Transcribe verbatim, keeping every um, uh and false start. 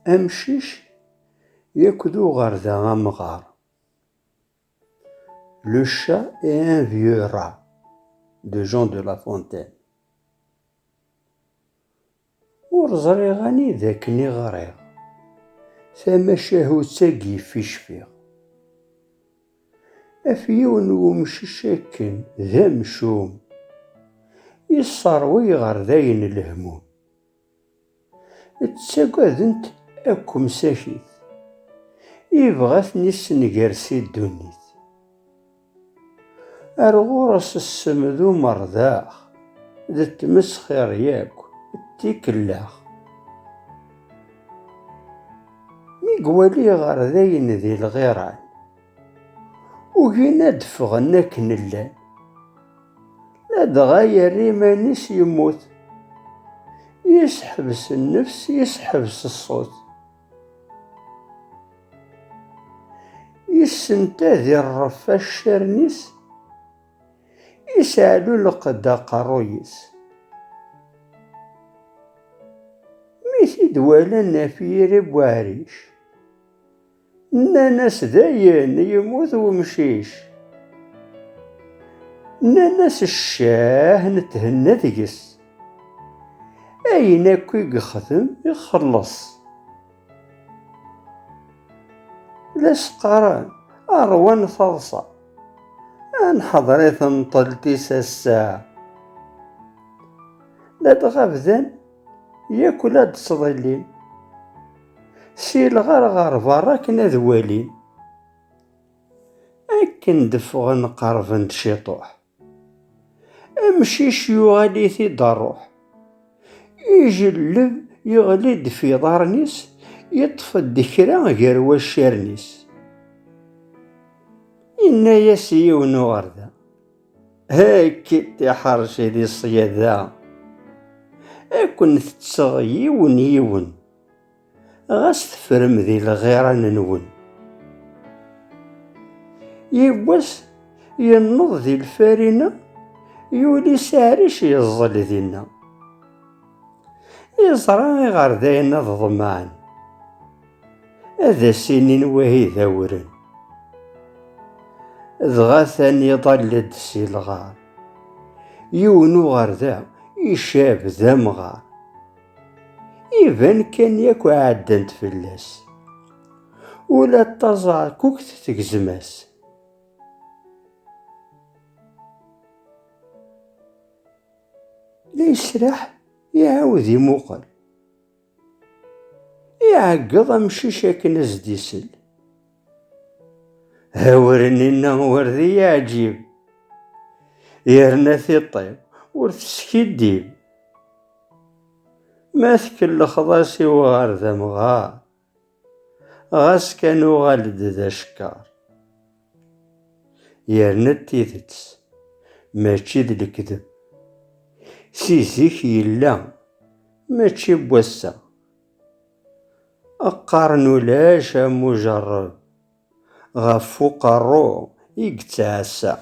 Amcic yakk d uɣerda amɣar. Le chat et un vieux rat de Jean de La Fontaine. Ur ẓriɣ anida akken i ɣriɣ tamacahut-agi fi cfiɣ. Af yiwen n wemcic akken d amcum, yesserwa iɣerdayen lehmum. Ttaggaden-t akk msakit, yebɣa ad ten-issenger si ddunit. Ar ɣur-s ssem d umerdax, d tmesxir yakk, d tikellax. Mi iwali iɣerdayen di lɣiran, ugin ad d-ffɣen akken llan. Ladɣa yerra iman-is yemmut. Yesḥebs nnefs, yesḥebs ṣṣut. Yessent ad iṛṛef accaren-is, yesɛlulleq-d aqerruy-is. Mi t-id-walan ɣef yiri n weɛric, nnan-as: "Dayen yemmut wemcic." Nnan-as: "Ccah, nethenna deg-s. Ayen akk i yexdem, ixelleṣ." La s-qqaren: "Ṛwan taḍsa, ad nḥeḍr i tenṭelt-is ass-a." Ladɣa bdan yakk la d-ttḍillin, si lɣar ɣer berra akken ad walin. Akken d-ffɣen qerben-d ciṭuḥ, amcic yuɣal-it-id ṛṛuḥ. Ijelleb, yeɣli-d f iḍarren-is, yeṭṭef-d kra gar waccaren-is. Yenna-yas i yiwen uɣerda: "Hakki tiḥerci di ṣṣyada, ad ken-tetteɣ yiwen yiwen, ɣas teffrem di lɣiran-nwen." Yiwwas yenneḍ di lfarina, yuli s aɛric, yeẓẓel dinna. Iẓra iɣerdayen ad ḍemɛen, ad as-inin wahi d awren. Dɣa atan iḍall-d si lɣar yiwen uɣerda icab d amɣar. Iban kan yakk ɛeddant fell-as. Ula d taẓerkukt tegzem-as. La yesraḥ, iɛawed imuqel. Iɛeggeḍ amcic akken as-d-isell. Awren-inna wer d iɛǧib, yerna tiṭ-iw ur teskiddib. Ma tkellxeḍ-as i uɣar d amɣar, ɣas kan uɣal-d d acekkar. Yerna d tidet, mačči d lekdeb. Si zik yella, mačči n wass-a. Qqaren ulac am ujerreb, ɣef uqerru i yettɛassa.